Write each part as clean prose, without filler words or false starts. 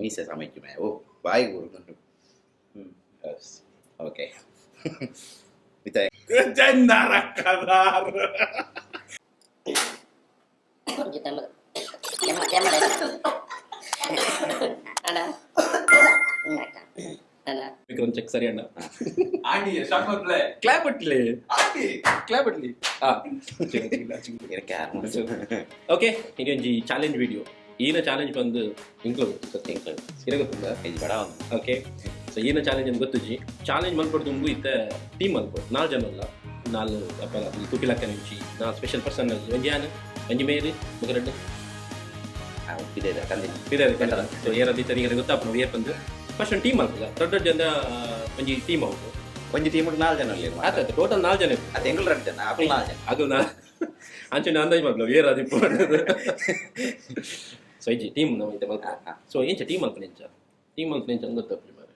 ಮೀಸೆ ಸಮಯಕ್ಕೆ ಮೇ ಓ ಬಾಯಿ ಗುರುಂಡು. ಓಕೆ. ಇತ್ತೆ ಜನ್ನಾರಕ್ಕದಾರ್. 150. ಕೆಮ್ಮ ಕೆಮ್ಮಡೆ ಅಣ್ಣ ಅಣ್ಣ. ವಿಕ್ರಮ್ ಚೆಕ್ ಸರಿ ಅಣ್ಣ. ಆಂಟಿ ಸ್ಟಾರ್ಟ್ ಮಾಡ್ಲೆ. ಕ್ಲಾಪ್ ಇಟ್ಲಿ. ಆಂಟಿ. ಕ್ಲಾಪ್ ಇಟ್ಲಿ. ಆ. ಏನಕ್ಕೆ? ಓಕೆ, ಇದೊಂಜಿ ಚಾಲೆಂಜ್ ವಿಡಿಯೋ. ಈನ ಚಾಲೆಂಜ್ ಬಂದು ಇಂಕ್ಲ ಗೊತ್ತು ಸತ್ಯ ಇರ ಗೊತ್ತುಂದ? ಇದು ಬಡ ಒಂದು. ಓಕೆ, ಸೊ ಈನ ಚಾಲೆಂಜ್ ಅಂತ ಗೊತ್ತುಜಿ. ಚಾಲೆಂಜ್ ಮಲ್ಪೊಡು ದುಂಬು ಇತ್ತೆ ಟೀಮ್ ಮಲ್ಪೊಡು. ನಾಲ್ ಜನ ಅಲ್ಲ, ನಾಲ್ ಅಪ್ಪಲ ತುಪಿಲಕ್ಕ ಒಂಜಿ ನಾ ಸ್ಪೆಷಲ್ ಪರ್ಸನ್. ಒಂಜಿ ಯಾನ್, ಒಂಜಿ ಮೇರಿ, ಬೊಕ ರಡ್ಡ್ ಇದೆ ಇದೆ ಕಂದಿನಿ. ಇದೆ. ಸೊ ಏರ ದೀತ ಗೊತ್ತಾಪುಂಡು ಏರ್ ಬಂದು. ಫಸ್ಟ್ ಒಂದು ಟೀಮ್ ಮಲ್ಪುಗ. ದೊಡ್ಡ ದೊಡ್ಡ ಜನ ಒಂಜಿ ಟೀಮ್ ಅವು. ಒಂಜಿ ಟೀಮ್ ನಾಲ್ಕು ಜನ ಅಲ್ಲಿ. ಆತ ಟೋಟಲ್ ನಾಲ್ ಜನ ಇಪ್ಪು. ಅದು ಎಂಗುಲ್ ಎರಡು ಜನ, ಅಕುಲು ನಾಲ್ಕು ಜನ. ಅದು ನಾ ಅಂಚನೆ ಅಂದಾಜು ಮಲ್ಪುಗ ಏರ್ ಅದಿಪ್ಪು. ಸೊ ಇಜ್ಜಿ, ಟೀಮ್ ನಮ್ಮ ಇತ್ತೆ ಮಲ್ಪ. ಸೊ ಎಂಚ ಟೀಮ್ ಮಲ್ಪುನ? ಎಂಚ ಟೀಮ್ ಮಲ್ಪುನ ಎಂಚ ಗೊತ್ತಾಪುಜಿ ಮಾರ್ರೆ.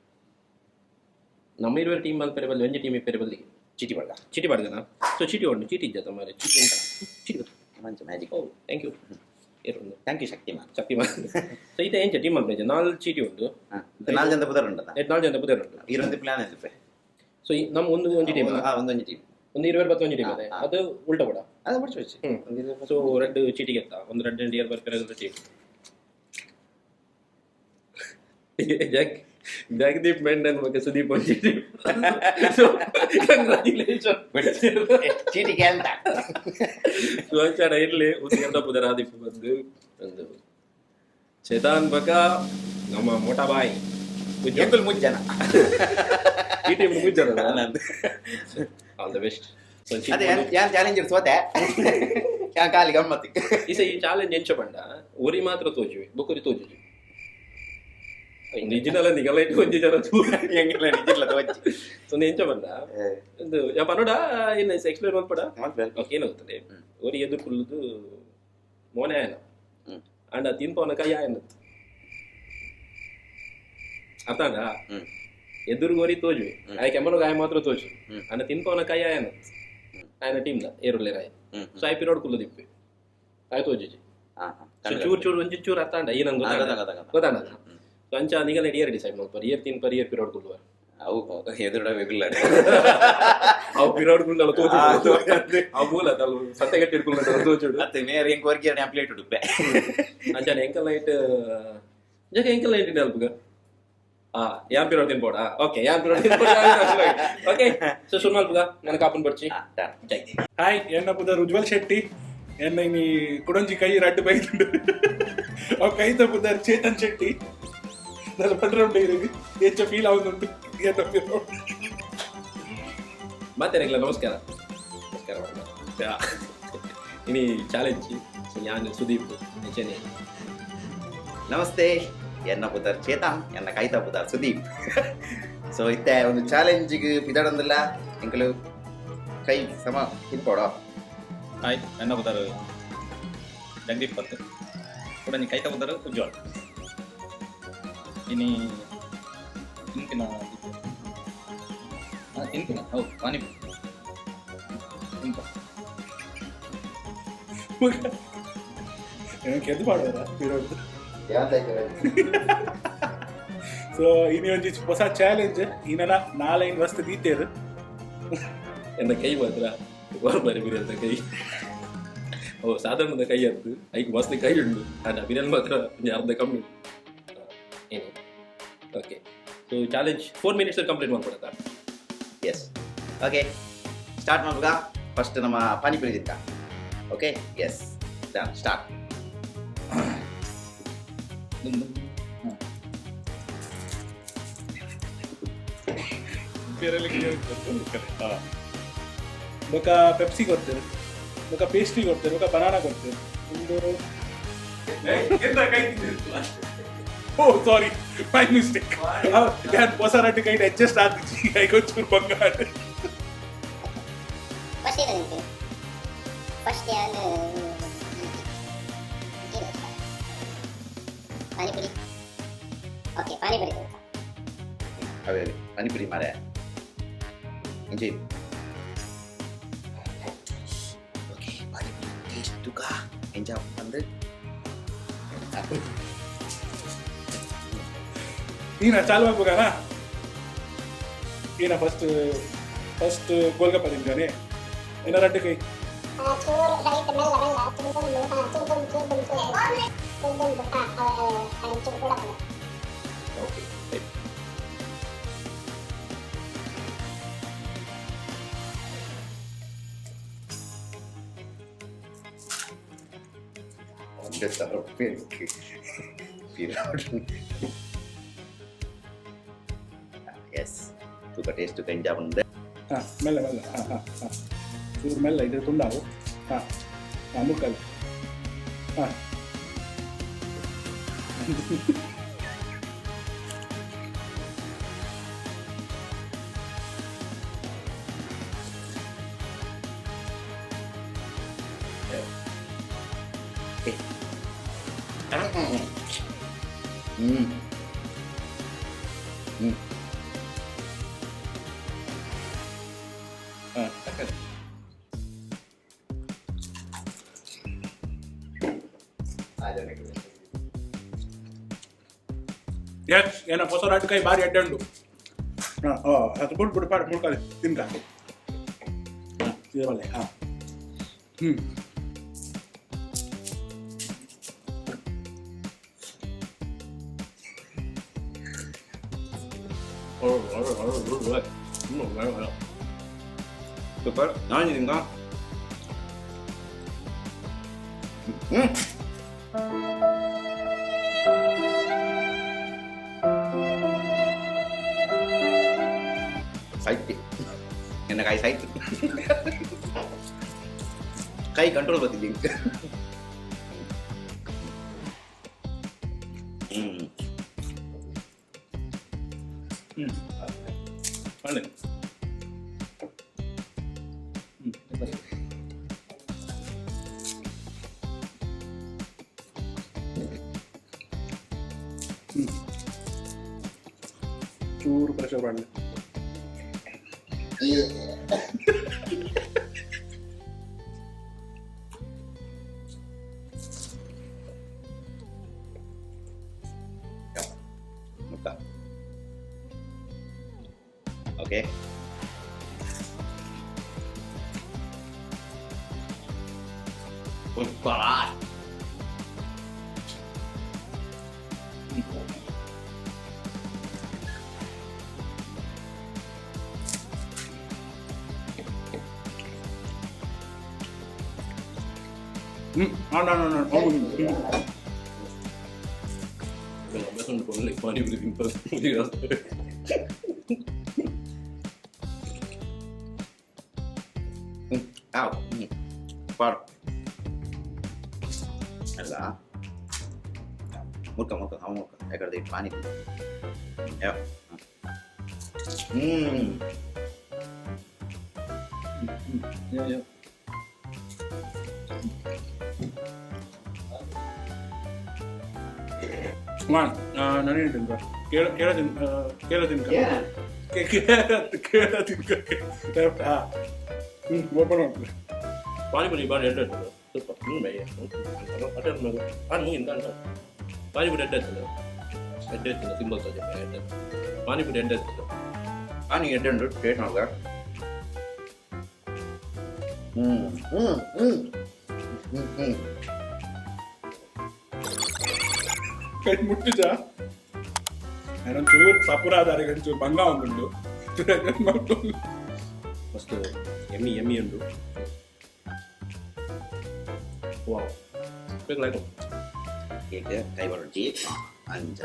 ನಮ್ಮ ಇರುವೆರ್ ಟೀಮ್ ಮಲ್ಪೆರೆ ಬಲ್ಲಿ, ಒಂಜಿ ಟೀಮ್ ಇಪ್ಪೆರೆ ಬಲ್ಲಿ. ಚೀಟಿ ಬಡ್ಗ. ಚೀಟಿ ಪಾಡ್ದನಾ? ಸೊ ಚೀಟಿ ಉಂಡು. ಚೀಟಿ ಇಜ್ಜತ್ತ ಮಾರ್ರೆ? ಚೀಟಿ ಉಂಟಾ? ಚೀಟಿ ಗೊತ್ತು. ಮಂಚ ಮ್ಯಾಜಿಕ್. ಓ, thank you. ಏರುಂಡು? Thank you Shaktimaan. Shaktimaan. So ಇತ್ತೆ ಎಂಚ ಟೀಮ್ ಮಲ್ಪುನ? ಎಂಚ ನಾಲ್ ಚೀಟಿ ಉಂಡು. ನಾಲ್ಕು ಜನ ಬುಧರ್ ಉಂಟದ. ಎಟ್ ನಾಲ್ ಜನ ಬುಧರ್ ಉಂಡು. ಇರೊಂದು ಪ್ಲಾನ್ ಇರುತ್ತೆ. ಸೊ ನಮ್ಮ ಒಂದು ಒಂಜಿ ಟೀಮ್. ಒಂದೊಂದು ಟೀಮ್. ಒಂದು ಇರುವೆರ್ ಬತ್ತು ಒಂಜಿ ಟೀಮ್ ಅದೇ. ಹಾ. ಅದು ಉಲ್ಟಾ ಕೂಡ. ಅದು ಬಿಡ್ಸಿ ಬಿಡ್ಸಿ. ಸೊ ರೆಡ್ ಚೀಟಿಗೆ ಎತ್ತ ಒಂದು ರೆಡ್ ಅಂಡ್ ಇಯರ್ ಬರ್ಪೆರೆ ಚೀಟಿ. ಜಗ್ ಜಗದೀಪ್ ಮೆಂಡನ್ ಮತ್ತೆ ಸುದೀಪ್ ಒಂಜಿ ಟೀಮ್. ಸೊ ಕಂಗ್ರಾಚುಲೇಷನ್. ಚೀಟಿಗೆ ಅಂತ. ಸುವಂಚಾಡ ಇರ್ಲಿ, ಒಂದು ಎರಡ ಪುದರ ಆದಿಪ್ಪು ಬಂದು ಒಂದು ಚೇತಾನ್ ಬಕ ನಮ್ಮ ಮೋಟಾ ಬಾಯ್. ಎಂಗುಲ್ ಮೂರು ಜನ. ಈ ಟೀಮ್ ಮುಜ್ಜನ. All the best. ಅದೇ ಯಾನ್ ಚಾಲೆಂಜ್ ಸೋತೆ, ಯಾನ್ ಖಾಲಿ ಗಮ್ಮತ್ತಿ. ಇಸ ಈ ಚಾಲೆಂಜ್ ಎಂಚ ಪಂಡ, ಒರಿ ಮಾತ್ರ ತೋಜುವೆ, ಬೊಕೊರಿ ತೋಜುಜಿ. ನಿಜಿನಲ ನಿಗಲ ಇಟ್ಟು ಒಂಜಿ ಜನ ತೂ. ಎಂಗುಲ ನಿಜಿರ್ಲ ತೋಜಿ. ಸೊ ಎಂಚ ಪಂಡ ಒಂದು ಯಾ ಪನೋಡ ಏನು ಎಕ್ಸ್ಪ್ಲೇನ್ ಮಲ್ಪಡ. ಓಕೆ, ಏನಾಗುತ್ತದೆ, ಒರಿ ಎದುರು ಕುಲ್ಲುದು ಮೋನೆ ಆಯನ. ಅಂಡ ತಿನ್ಪವನ ಕೈ ಆಯನ. ಅರ್ಥಾಂಡ? ಎದುರು ಒರಿ ತೋಜುವೆ, ಆಯ್ ಕೆಮ್ಮನ ಆಯ ಮಾತ್ರ ತೋಜು. ಅಂಡ ತಿನ್ಪವನ ಕೈ ಆಯನ. ಆಯನ ಟೀಮ್ ದ ಏರುಲ್ಲೇರ ಆಯ್. ಸೊ ಆಯ್ ಪಿರೋಡ್ ಕುಲ್ಲುದಿಪ್ಪೆ, ಆಯ್ ತೋಜುಜಿ. ಸೊ ಚೂರ್ ಚೂರ್ ಒಂಜಿ ಚೂರ್ ಅರ್ಥಾಂಡ ಈ ನಂಗೆ ಗೊತ್ತಾಂಡ. ಸೊ ಅಂಚ ನಿಗಲ ಇಯರ್ ಡಿಸೈಡ್ ಮಲ್ಪರ್, ಇಯರ್ ತಿನ್ಪರ್, ಇಯರ್ ಪಿರೋಡ್ ಕುಲ್ಲುವರ್. ಅವು ಎದುರುಡ ವೆಗುಲ್ಲ. ಅವು ಪಿರೋಡ್ ಕುಲ್ಲಲ್ಲ ತೋಜುಡು. ಅವು ಮೂಲ ತಲು ಸತ್ತೆ ಗಟ್ಟಿ ಹಿಡ್కుಲ್ಲ ತೋಜುಡು. ಮತ್ತೆ ಮೇರೆ ಎಂಕ್ ವರ್ಗಿ ಪ್ಲೇಟ್ ಉಡುಪೆ. ಅಂಚಾನೆ ಎಂಕಲ್ ನೈಟ್ ಜಗ ಎಂಕಲ್ ನೈಟ್ ಅಲ್ಪಗ ಆ ಯಾನ್ ಪಿರೋಡ್ ತಿನ್ಬೋಡಾ? ಓಕೆ, ಯಾನ್ ಪಿರೋಡ್ ತಿನ್ಬೋಡ. ಓಕೆ, ಸೊ ಶುರು ಮಲ್ಪುಗ. ನನ್ನ ಕಾಪನ್ ಬರ್ಚಿ. ಜೈ. ಹಾಯ್, ಎನ್ನ ಪುದರ್ ಉಜ್ವಲ್ ಶೆಟ್ಟಿ. ಎನ್ನ ಇನಿ ಕುಡೊಂಜಿ ಕೈ ರಡ್ಡು ಬೈದುಂಡು. ಅವ್ ಕೈತ ಪುದರ್ ಚೇತನ್ ಶೆಟ್ಟಿ. ನನ್ನ ಪಂಡ್ರೆ ಉಂಟು ಇರಿಗೆ ಹೆಚ್ಚ ಫೀಲ್ ಆവുಂದುಂಟು ಎನ್ನ ಫೀಲ್. ಮತ್ತೆ ನಮಸ್ಕಾರ ನಮಸ್ಕಾರ. ಇನಿ ಚಾಲೆಂಜ್. ಸೊ ಯಾನ್ ಸುದೀಪ್ ಅಂಚನೆ ನಮಸ್ತೆ, ಎನ್ನ ಪುದರ್ ಚೇತನ್, ಎನ್ನ ಕೈತ ಪುದರ್ ಸುದೀಪ್. ಸೊ ಇತ್ತೆ ಒಂದು ಚಾಲೆಂಜಿಗೆ ಪಿದಾಡೊಂದಿಲ್ಲ ಎಂಕಲು ಕೈ ಸಮ ತಿನ್ಪೋಡ. ಹಾಯ್, ನನ್ನ ಪುದರ್ ಜಗದೀಪ್ ಪತ್, ಕುಡೊಂಜಿ ಕೈತ ಪುದರ್ ಉಜ್ವಲ್. ಇನಿ ತಿನ್ಪಿನ ತಿನ್ಪಿನ ಹೌದು ಪಾನಿಪುರಿ ತಿನ್ಪ. ಕೆದ್ದು ಮಾಡೋದ ಪಿರೋಡ್. ಸೊ ಇನಿ ಒಂಜಿ ಹೊಸ ಚಾಲೆಂಜ್. ಇನ್ನ ನಾಲೈನ್ ವಸ್ತು ದೀತೇರು. ಎನ್ನ ಕೈ ಮಾತ್ರ ಬರಿ ಬಿರಿಯಲ್ದ ಕೈ. ಓ ಸಾಧಾರಣದ ಕೈ ಅದು. ಐಕ್ ಮಸ್ತ್ ಕೈ ಉಂಟು, ಆಂಡ ಬಿರಿಯಲ್ ಮಾತ್ರ ಒಂಜಿ ಅರ್ಧ ಕಮ್ಮಿ ಏನು. Okay, so challenge 4 minutes complete ಮಾಡ್ಕೊಡತ್ತಾ? S, okay, start ಮಾಡುವಾಗ ಫಸ್ಟ್ ನಮ್ಮ ಪಾನಿಪುರಿ ತಿಂತ. Okay, yes, done, start. ಹಾಂ. ಬೊಕ ಪೆಪ್ಸಿ ಕೊಡ್ತೇವೆ, ಬೊಕ ಪೇಸ್ಟ್ರಿ ಕೊಡ್ತೇವೆ, ಬೊಕ ಬನಾನಾ ಕೊಡ್ತೇವೆ. ಒಂದು ಎಂತ ಕೈ? ಓ ಸಾರಿ, my mistake. ಯಾರು ಹೊಸ ರಡ್ಡು ಕೈಟ್ ಅಡ್ಜಸ್ಟ್ ಆತಿಜಿ, ಐಕೊಂಚೂರು ಬಂಗಾರ. ಫಸ್ಟ್ ಏನು ನಿಂತು ಫಸ್ಟ್ ಯಾನ್ ಏನು ಇಷ್ಟ? ಪಾನಿಪುರಿ. ಓಕೆ, ಪಾನಿಪುರಿ ತಿಂತ. ಅವೇ ಪಾನಿಪುರಿ ಮಾರೆ ಇಂಚಿ. ಓಕೆ, ಪಾನಿಪುರಿ ಟೇಸ್ಟ್ ತುಕಾ ಎಂಜ ಬಂದು. ಈನ ಚಾಲು ಮಾಡ್ಬೋಗಾನ ಈನ ಫಸ್ಟ್ ಫಸ್ಟ್ ಗೋಲ್ಗಪ್ಪ ತಿಂತಾನೆ ಏನಾರ ಅಡ್ಡ ಕೈ. ಚೂರು ರೈಟ್, ಮೆಲ್ಲ ಮೆಲ್ಲ, ತುಂಡು, ಹಾಂ, ತುಂಡು ತುಂಡು ತುಂಡು ತುಂಡು, ಹಾಂ, ಚೂರು ಕೂಡ. ಓಕೆ. ಒಂದೇ ಸಾವಿರ ಎಸ್ ತೂಕ ಟೇಸ್ಟ್ ಕಂಜಾ ಬಂದೆ. ಹಾಂ, ಮೆಲ್ಲ ಮೆಲ್ಲ, ಹಾಂ ಹಾಂ ಹಾಂ, ಚೂರು ಮೆಲ್ಲ, ಇದು ತುಂಡಾವು. ಹಾಂ ಹಾಂ, ಮುಕ್ಕಲ್ಲ. ಹಾಂ. ಹ್ಮ್ ಹ್ಮ್. ಹಾಂ. ಎಸ್, ಏನೋ ಹೊಸ ಕೈ ಭಾರಿ ಅಡ್ಡ ಉಂಟು. ಹಾಂ, ಅದು ಬಿಡು ಬಿಡು, ಪಾಡು ಮುಳ್ಕೊಳ್ಳಿ, ತಿನ್ಕ. ಹಾಂ, ಇದು ಹಾಂ ಹ್ಞೂ. ಸೂಪರ್. ನಾನು ತಿಂಗ. ಹ್ಮ್. ಸಾಹಿತ್ಯ ಎನ್ನ ಕಾಯಿ ಸಾಹಿತ್ಯ ಕೈ ಕಂಟ್ರೋಲ್ ಬರ್ತಿದ್ದೆ. ಹ್ಮ್. ಹ್ಞೂ, ಒಳ್ಳೆ. ಹ್ಞೂ. ಹ್ಞೂ, ಚೂರು ಪ್ರೆಷರ್ ಮಾಡಲಿ. ಮುಕ್ಕ. ಓಕೆ. ಹ್ಞೂ, ಹಾಂ ಹಾಂ ಹಾಂ, ಹೌದು. ಹ್ಞೂ. ಪಾನಿಪುರಿ ತಿಂತಾರೆ. ಹ್ಮ್, ಆವ್. ಹ್ಮ್, ಪಾಡು ಅಲ್ಲ. ಮುರ್ಕ ಮುರ್ಕ, ಅವ ಮುರ್ಕ, ಯಾಕಂದ್ರೆ ಪಾನಿ. ಯಾವ ಹ್ಮ್. ಯೋ. ಮಾಡ್ ನನಗೆ ತಿನ್ಕ, ಕೇಳ ಕೇಳ ತಿನ್, ಕೇಳ ತಿನ್ಕ, ಕೇಳ ಕೇಳ ತಿನ್ಕ. ಹಾಂ, ಹ್ಞೂ, ಓಪನ್ ಮಾಡ್ತಾರೆ. ಪಾನಿಪುರಿ ಬಾರಿ ಎಡ್ಡೆ ಇರ್ತದೆ, ಸ್ವಲ್ಪ. ಹ್ಞೂ, ಬಯ್ಯ ಅಟೆಂಡ್ ಮಾಡು. ಹಾಂ, ಮುಗಿಂದ ಅಂತ. ಪಾನಿಪುರಿ ಎಡ್ಡೆ ಇರ್ತದೆ, ಎಡ್ಡೆ ಇರ್ತದೆ, ಸಿಂಬಲ್ ಎಡ್ಡೆ. ಪಾನಿಪುರಿ ಎಡ್ಡೆ ಇರ್ತದೆ. ಪಾನಿ ಎಡ್ಡೆ ಉಂಟು, ಟೇಸ್ಟ್ ನೋಡ್ಕ. ಹ್ಮ್ ಹ್ಮ್ ಹ್ಮ್ ಹ್ಮ್ ಹ್ಮ್. ಕೈ ಮುಟ್ಟಿದ ಚೂರು ಸಪುರ ಆಧಾರ, ಚೂರು ಬಂಗ ಉಂಟು. ಮಸ್ತ್ ಎಮ್ಮಿ ಎಮ್ಮಿ ಉಂಟು. ವಾವ್, ಬೇಕು ಲೈಕ್. ಕೇಕ್ ಕೈ ಬರೊಡ್ಚಿ ಅಂಚ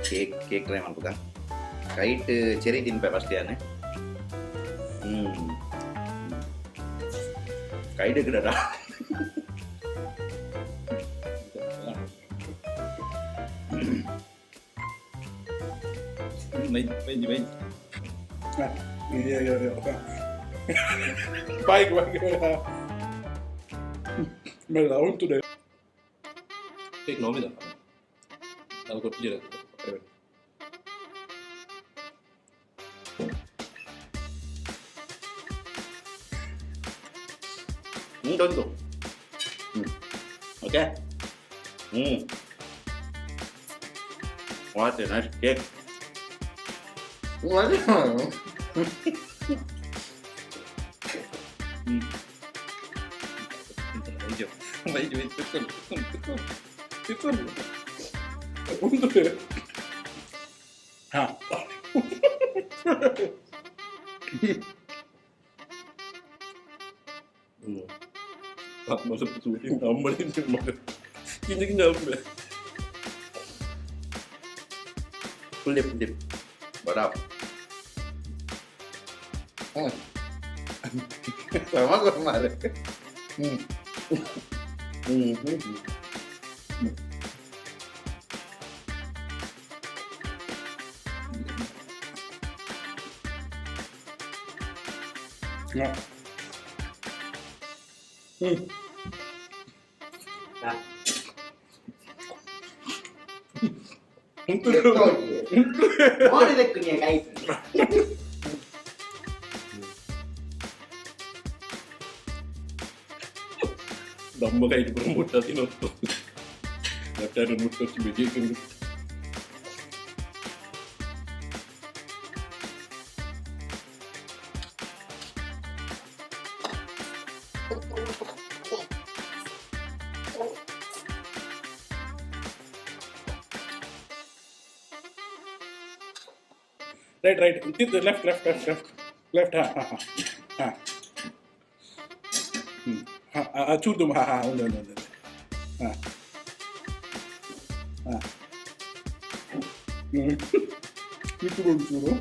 ಕೇಕ್ ಕೇಕ್ ಟ್ರೈ ಮಲ್ಪುಗ. ಕೈಟ್ ಚೆರಿ ತಿನ್ಪೆ ಫಸ್ಟ್ ಯಾನೆ. ಹ್ಮ್, ಕೈಟ್ ಗಿಡಡ. Veg veg. Bike bike ಮೆಲ್ಲ ಉಂಟು. ಕೇಕ್ ನೋವಿದ ಅದು ಕೊಟ್ಟಿದ್ದೀರ. ಹ್ಞೂ, ಉಂಟು. ಹ್ಞೂ, ಓಕೆ. ಹ್ಞೂ. What a nice cake. ಹಾ. ಕಿಂಜ ಕಿಂಜ ಆಪುಂಡು. Full dip dip ಬಡ ಮಾರೆ. ಹ್ಮ್ ಹ್ಮ್ ಹ್ಮ್. ಹ್ಮ್. ದಮ್ಮ ಕೈಟ್ ಪೂರ ಮುಟ್ಟ ತಿನ್ನೊತ್ತು. ಲೆಫ್ಟ್ ಹ್ಯಾಂಡ್ ಮುಟ್ಟೊಚ್ಚಿ ಬೆಜಿಕೊಂಡು. Right right, left left left left left. ಹಾಂ ಹಾಂ ಹಾಂ ಹಾಂ ಹ್ಞೂ ಹಾಂ, ಚೂರು. ಹಾಂ ಹಾಂ, ಒಂದು ಒಂದು ಒಂದು. ಹಾಂ ಹಾಂ, ಹ್ಞೂ, ಇಟ್ಟುಕೊಂಡು ಚೂರು.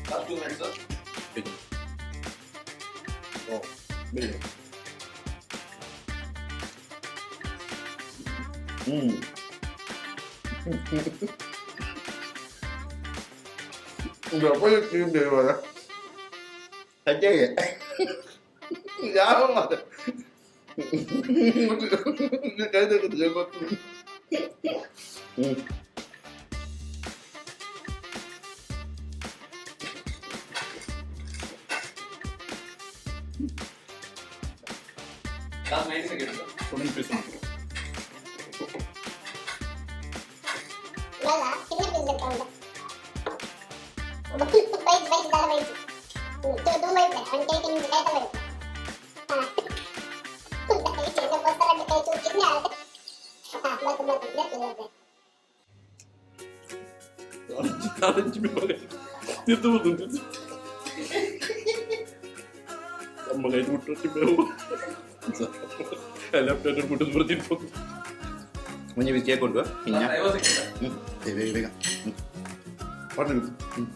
Last 2 minutes. ಓ ಬೇಗ. ಹ್ಮ್. ಸಜ್ಜೆಗೆ ಯಾವ ಮಾತು ಕೈ ಗೊತ್ತು. ಹ್ಮ್. Last 90 seconds. ಒಂದೊಂದು ಪೀಸ್. ಮೆಲ್ಲ ಕಿನ್ನ ಪೀಸ್ ಉಂಟು. ಬೈಟ್ ಬೈಟ್ ದಾಲ ಬೈಟ್ ದು ಬೈಟ್ ಒಂದು ಕೈ ತಿಂದು ಕೈ ಬೈಟ್. ಹಾಂ, ಕೈ ಚೂರು ಕಿನ್ನೆ. ಹಾಂ, ಬರ್ತದೆ ಬರ್ತದೆ. ಕಾಲಂಚಿ ಮಗ ತಿರ್ತು ಬಂದು ನಮ್ಮ ಕೈ ಮುಟ್ಟೊಚ್ಚಿ ಬೇವು ಲೆಫ್ಟ್ ಹ್ಯಾಂಡ್ ಮುಟ್ಟೋದು ಬರ್ತೀನಿ. ಒಂಜಿ ಪೀಸ್ ಕೇಕ್ ಉಂಟು ಇನ್ನ. Last 50 seconds. ಹ್ಮ್, ಬೇಗ ಬೇಗ. ಹ್ಮ್, ಹೊರಟು. ಹ್ಮ್.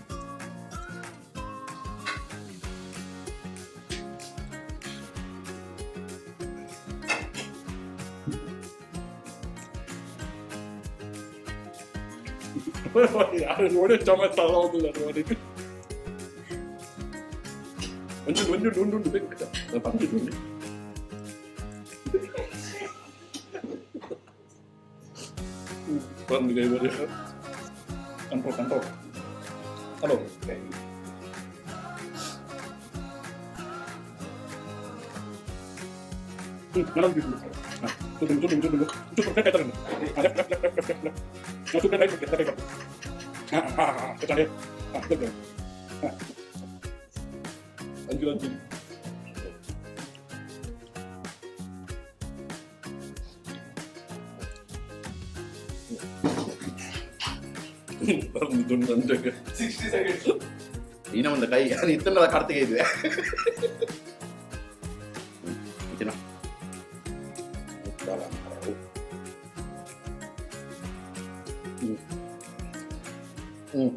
ಯಾರು ನೋಡಿ ಚಮಚ ತಗೊಳ್ಳೋದಿಲ್ಲ ನೋಡಿ. ಒಂಜಿ ಒಂಜಿ ಉಂಡು ಉಂಡು ಬೇಕು ಪಂಚು ಉಂಡು. ಬಂದು ಕೈ ಬರೀ. Control control. Hello. Madam, ಚೂರು ಚೂರು ಚೂರು ಚೂರು ಕೈ. Left left left left left left. ಚೂರು ರೈಟ್ ಲೆಫ್ಟ್ ರೈಟ್. ಹಾಂ ಹಾಂ ಹಾಂ, ಹಾಂ ಹಾಂ. ಅಂಜು ಅಂಜು ಬಂದು ದುಂಡು ಅಂಜಾಗ. 60 seconds. ಇನ್ನ ಒಂದು ಕೈ ಅದು ಇತ್ತನ್ನದ ಕಾರ್ತಿಗೆ ಇದ್ವಿ ತಿನ್ನ. ಹ್ಮ್ ಹ್ಮ್.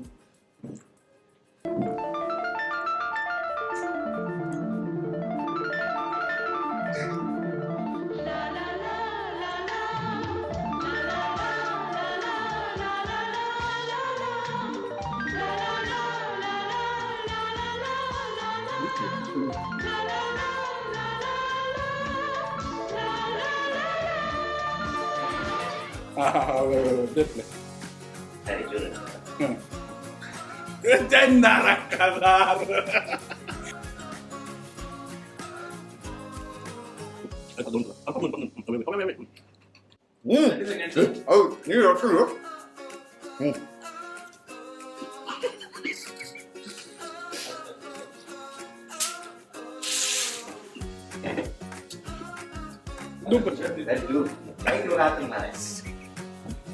ಸರಿ, ಚಂದ. ಅವು ನೀರು ಹಾಕ್ಸು. ಹ್ಞೂ.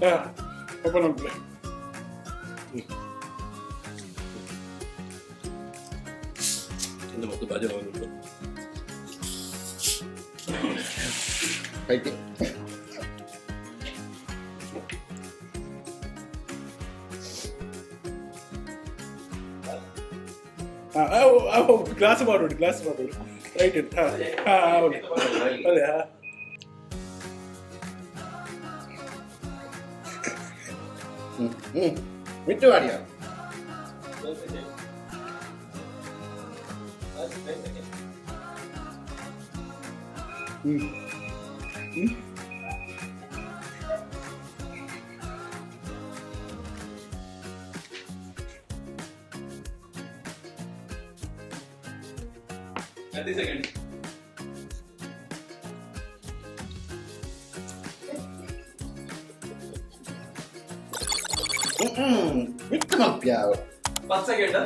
ಹಾಂ, ಓಪನ್ ಮಾಡ್ಬಿಡಿ. ಇಂದು ಮತ್ತು ಬಾಜು ಬಂದ್ಬಿಟ್ಟು. ಕೈತಿ. ಹಾಂ, ಗ್ಲಾಸ್ ಮಾಡ್ಬಿಡಿ, ಗ್ಲಾಸ್ ಮಾಡ್ಬಿಡಿ. ರೈಟ್ ಇಟ್ಟು. ಹಾಂ ಹಾಂ, ಹೌದು, ಅದೇ. ಹಾಂ. ಹ್ಞೂ ಹ್ಞೂ, ಬಿಟ್ಟು ಮಾಡಿಯ. ಹ್ಞೂ ಹ್ಞೂ. 30 ಸೆಕೆಂಡ್. ಹ್ಞೂ, ಬಿಟ್ಟು ಮಲ್ಪ್ಯ. 10 ಸೆಕೆಂಡ್.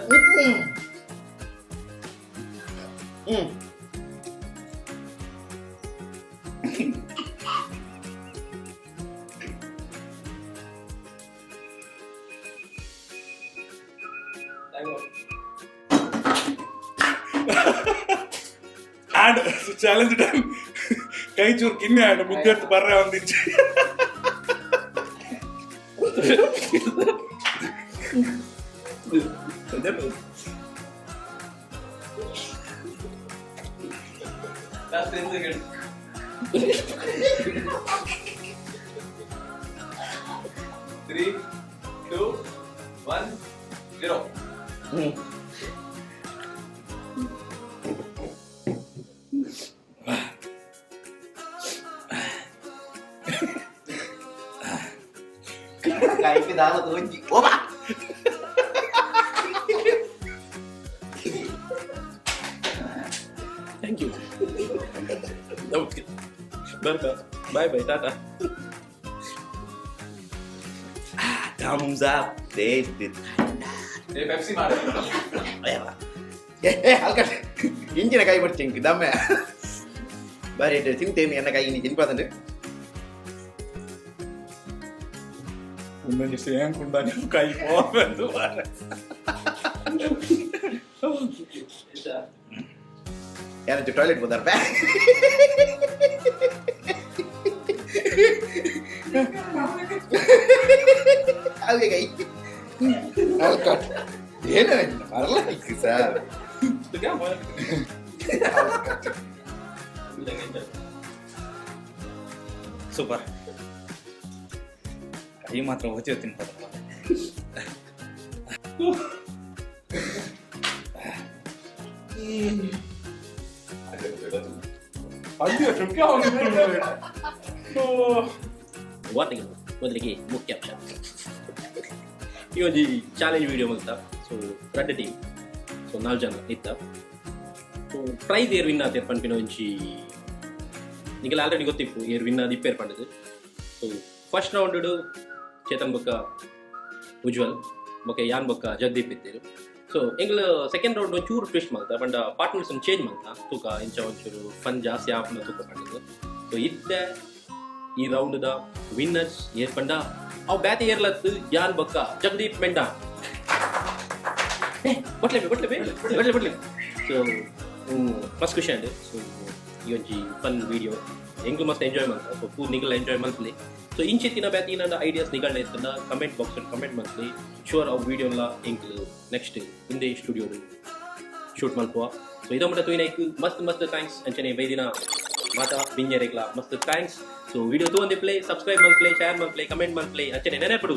ಹ್ಞೂ ಹ್ಞೂ. And challenge done. ಕೈ ಚೂರು ಕಿನ್ನೆ ಆ್ಯಂಡ್ ಮಿದ್ಯರ್ತು ಬರ್ರೆ ಒಂದಿಂಚು. Last 10 second. 3, 2, 1, 0. ಹ್ಞೂ. ಕೈಗೆ ದಾಲ ತೋಂಜಿ ಓಬಾ. Thank you. Okay, ಬರ್ತಾ. Bye bye, tata. Thumbs up. ಏ, ಪೆಪ್ಸಿ ಮಾಡು. ಏ ಏ, ಅಲ್ಕಟ್ ಇಂಜಿನ ಕೈ ಬಿಡ್ತೀನಿ ದಮ್ಮೆ ಬಾರಿ ತಿಂತೇನೆ ಎನ್ನ ಕೈ ನೀ ತಿನ್ಪಾದಂದ್ರೆ. ಒಂದೊಂದು ಸೇಮ್ ಕುಂದಾನೆ ಕೈ ಹೋಗ್ಬಂದು. ಯಾರಂಚು ಟಾಯ್ಲೆಟ್ ಹೋದಾರ. ಅಲ್ಲಿಗೆ ಕೈ ಅಲ್ಕಟ್ ಏನು ಬರಲ್ಲ ಸರ್. ಸೂಪರ್. ಕೈ ಮಾತ್ರ ಹೋಚಿ ತಿನ್ಪದಲ್ಲ. ಅಯ್ಯೋ, ಶುಕೆ ಹೋಗಿತ್ತು. ವಾರ್ತೆಗಳು. ಮೊದಲಿಗೆ ಮುಖ್ಯಾಂಶ. ಈ ಒಂಜಿ ಚಾಲೆಂಜ್ ವಿಡಿಯೋ ಮಲ್ತ. ಸೊ ರಡ್ಡ್ ಟೀಮ್, ಸೊ ನಾಲ್ಕು ಜನ ಇತ್ತ. ಸೊ ಪ್ರೈಸ್ ಏರ್ ವಿನ್ ಆತೇರ್ ಪನ್ಪಿನ ಒಂಜಿ ನಿಗಲ ಆಲ್ರೆಡಿ ಗೊತ್ತಿಪ್ಪು, ಏರ್ ವಿನ್ ಆದ್ ಇಪ್ಪೇರ್ ಪಂಡದು. ಸೊ ಫಸ್ಟ್ ರೌಂಡ್ ಚೇತನ್ ಬೊಕ್ಕ ಉಜ್ವಲ್ ಬೊಕ್ಕ ಯಾನ್ ಬೊಕ್ಕ ಜಗದೀಪ್ ಇತ್ತೀರು. ಸೊ ಎಂಗ್ಲ ಸೆಕೆಂಡ್ ರೌಂಡ್ ಒಂಚೂರು ಟ್ವಿಸ್ಟ್ ಮಲ್ತ ಪಂಡ ಪಾರ್ಟ್ನರ್ಸ್ ಚೇಂಜ್ ಮಲ್ತ ತೂಕ ಇಂಚ ಒಂಚೂರು ಫನ್ ಜಾಸ್ತಿ ಆಪುನ ತೂಕ ಪಂಡದು. ಸೊ ಇತ್ತೆ ಈ ರೌಂಡ್ the winners ಏರ್ ಪಂಡ ಅವು ಬ್ಯಾತೆ ಏರ್ಲತ್ತು, ಯಾನ್ ಬೊಕ್ಕ ಜಗದೀಪ್ ಮೆಂಡಾ. ಏ, ಬಟ್ಲೆ ಬಟ್ಲೆ ಬಟ್ಲೆ ಬಟ್ಲೆ. ಸೊ ಮಸ್ತ್ ಖುಷಿ ಅಂಡ್ ಸೊ ಈ ಒಂಜಿ ಫನ್ ವಿಡಿಯೋ ಎಂಗ್ಲು ಮಸ್ತ್ ಎಂಜಾಯ್ ಮಲ್ತ. ಸೊ ಪೂರ್ ನಿಗಲ್ ಎಂಜಾಯ್ ಮಲ್ಪಲಿ. ಸೊ ಇಂಚಿತ್ತಿನ ಬ್ಯಾತಿನ ಐಡಿಯಾಸ್ ನಿಗಲ್ನ ಇತ್ತಂಡ ಕಮೆಂಟ್ ಬಾಕ್ಸ್ ಕಮೆಂಟ್ ಮಲ್ಪಲಿ. ಶೋರ್ ಅವು ವಿಡಿಯೋಲ ಎಂಕ್ಲು ನೆಕ್ಸ್ಟ್ ಇಂದೇ ಸ್ಟುಡಿಯೋ ಶೂಟ್ ಮಲ್ಪುವ. ಸೊ ಇದೋ ಮಟ್ಟ ತೂಯಿನೈಕ್ ಮಸ್ತ್ ಮಸ್ತ್ thanks. ಅಂಚನೆ ಬೈದಿನ ಮಾತಾ ಬಿಂಜರೆಗ್ಲ ಮಸ್ತ್ thanks. So video ತೂವಂದಿಪ್ಲೆ, ಸಬ್ಸ್ಕ್ರೈಬ್ ಮಲ್ಪ್ಲೆ, ಶೇರ್ ಮಲ್ಪ್ಲೆ, ಕಮೆಂಟ್ ಮಲ್ಪ್ಲೆ. ಅಂಚನೆ ನೆನಪಡು.